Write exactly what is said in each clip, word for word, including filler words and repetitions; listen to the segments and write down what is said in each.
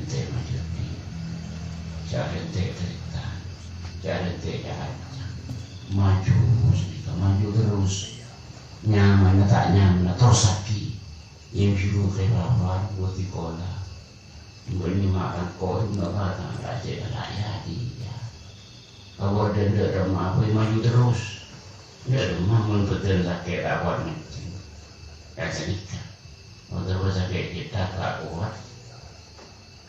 Ente maju. Jhâ' ente cerita. Jhâ' ente jhâ'. Maju, maju terros. Nyaman ta' nyaman, terros lagi. Yang juru kepapan, buat di kola. Bânnè makan kopi, nggak makan, nggak cek, nggak ya, iya. Apa dendek sama apa yang maju terros? Dendek sama mun betul sakit, apa nanti? Kan sedikit. Otabâ sakè' cètak ta' kowat.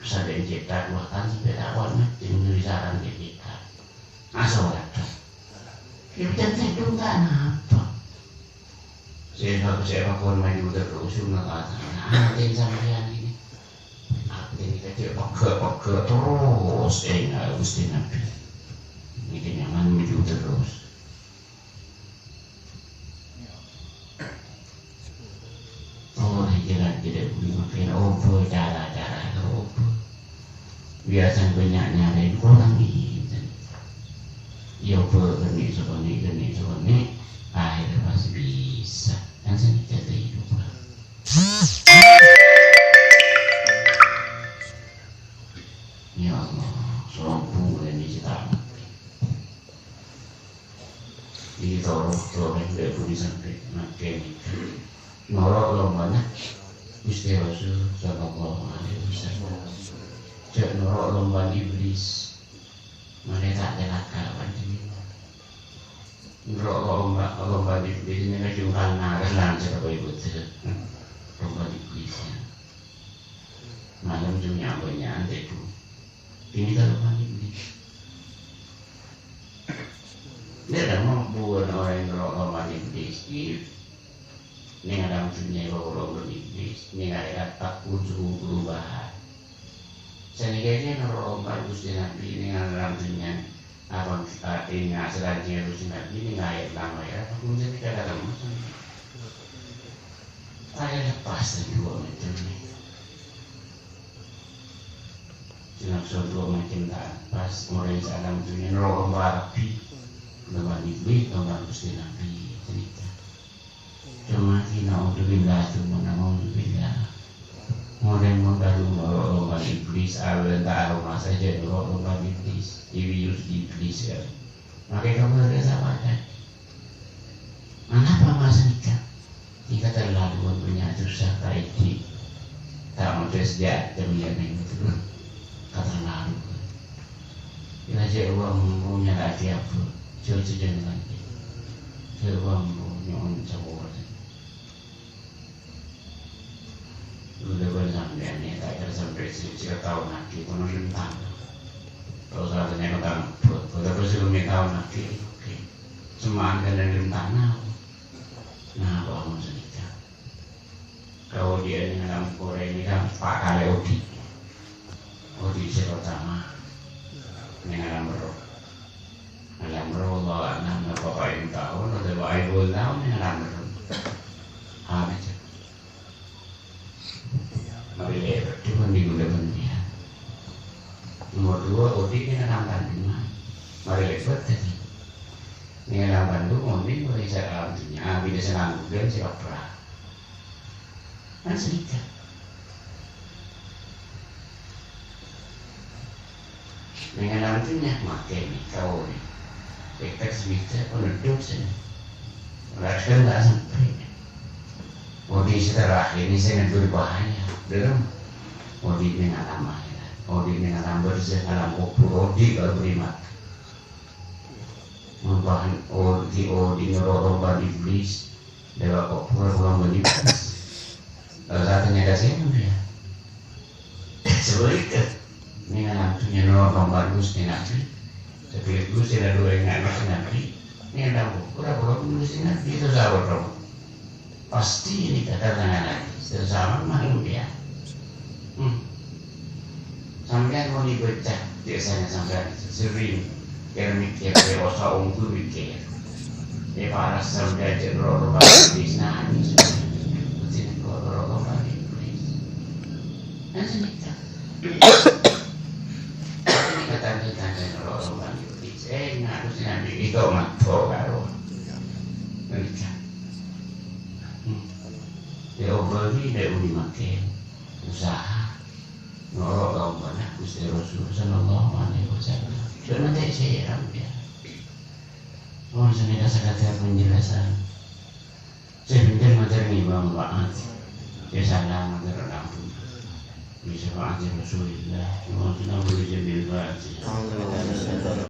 Sakè' cètak bahkan sampè' ta' kowat mècèng nyarè sarana cètak. Asolat. Yâ, bhâjâng sèdhung ta' napa. Sè bagus sè bakon maju terros, sunat atana. Atèn sampèyan ini. Atèn kacè' pegghâ'-pegghâ' terros, enga' Ghustè Nabbhi. Nèka nyaman maju terros. Oh, jhâ' ra-, jhâ' ra-, mungkin obâ cara-cara obâ. Biasa bânnya' nyarè korang ngènten. Yâ obâ kènè' sokènè', kènè' sokènè', akhèrra pas bisa. Kan sè jhâ' idup. Ya Allah, sombong ini cita. Ditoro' toro' dâ' budi sampè' mangkèn. Noro' lombana Ghustè Rasul sallallahu alaihi wasallam. Jhâ' noro' lombana Iblis. Mare ta' calaka panjhennengan. Noro' lomba, lombana Iblis nèka jungkal narèng lanjhâr apa ibâdâ. Lombana Iblis, ya. Malem jhâ' nya'-bânnya'an tèdung. Kènè' ka lombana Iblis. Dâ' remma buwâna orèng noro' lombana Iblis, Ib. Neng alam dhunnya èbâbâ lombana Iblis, neng akhèrat ta' onjhung perubahan. Sanèka kèya noro' lombana Ghustè Nabbhi, neng alam dhunnya, apa, eh, neng asalanjhângnga Ghustè Nabbhi, neng akhèrat, neng akhèrat, ta' onjhung kadhâ' remma. Ayo lepas sè duwâ' macem nèka. Sè maksod duwâ' macem ta' pas, orèng sè alam dhunnya noro' lombana Nabbhi, lombana Iblis, lombana Ghustè Nabbhi, ghânèka. Coma ghi, naudzubillah, coma naudzubillah. Orèng mon bhuru noro' lombana Iblis, abâlâ ta' aromasa jhâ' noro' lombana Iblis, èbiyus Iblis, ya. Makè kabhârâ sapa, kan? Anapa masa nèka? Nèka terlalu bânnya' dhusa ka èdhi'. Ta' modus jhâ' temmiyan neng itu. Keterlaluan. Ila jhâ' wong punya lagi apa? Jhâ' jhâ' jhâ' nganti. Jhâ' wong punya on cowok. Ghulâ bân sampèyan nèka ta' kèra sampè' sè cè' taon aghi, kono lintang. Tao saatnya kentang, bot, bot apa sè lumi taon aghi, oke. Semaan kènè' lintang, napa? Napa mon sanèka? Kaodi'ân neng alam korèng nèka empa' kalè odi'. Odi' sè pertama, neng alam roh. Alam roh, Allah a'lam, napa pa'in taon, otabâ aèbun taon neng alam roh. Amin. Marè lèbât, coma di ghulâ bân sampèyan. Nomor dua, odi' neng alam kandungan. Marè lèbât dhâddhi. Neng alam kandung, odi' marè sè alam dhunnya, abidhâ sè nanggung sè kaprah. Kan sanèka. Neng alam dhunnya makè nèka orèng. Tektek sè bhidhâ, peneddhuk sè. Raddhân ta' sampè'. Odi' sè terakhir nèka sè ngangghuy bahaya. Dâlem. Odi' neng alam akhèrat. Odi' neng alam barzakh, alam kubur. Odi' kalau beri makan. Mabâhân odi', odi' noro' lombana Iblis. Dâpa' kobhur lombana Iblis. Kalau katanya ka sèna, ya. Sebaliknya, neng alam dhunnya noro' lombana Ghustè Nabbhi. Sebaliknya, sè lalu enga' Ghustè Nabbhi. Neng alam kobhur, apa Ghustè Nabbhi itu sahabat roh. Pasti ini kata tangan lagi. Sesama manusia. Hmm. Sampèyan mon èbâca, biasanya sampèyan sering kira mikir, kira osa onggu mikir. È paras sampèyan cè' roh-roh di sana. Mesti roh-roh di. Kan semita. Ini kata-kata roh-roh di. Eh, ngaku sih nanti itu mah, karo. Menikah. Hmm. Ya, obâ ghi' dâ' odi' makè usaha. Noro' ka ompamana Gusti Rasul sallallahu alaihi wasallam. Cuma cek siram ya. Oh, sanèka sakadhâr penjelasan. Sè bhender mator ngibâ manfaat. Sè salah mator ampun. Bi syafaati Rasulillah. Allahumma shalli wa sallim.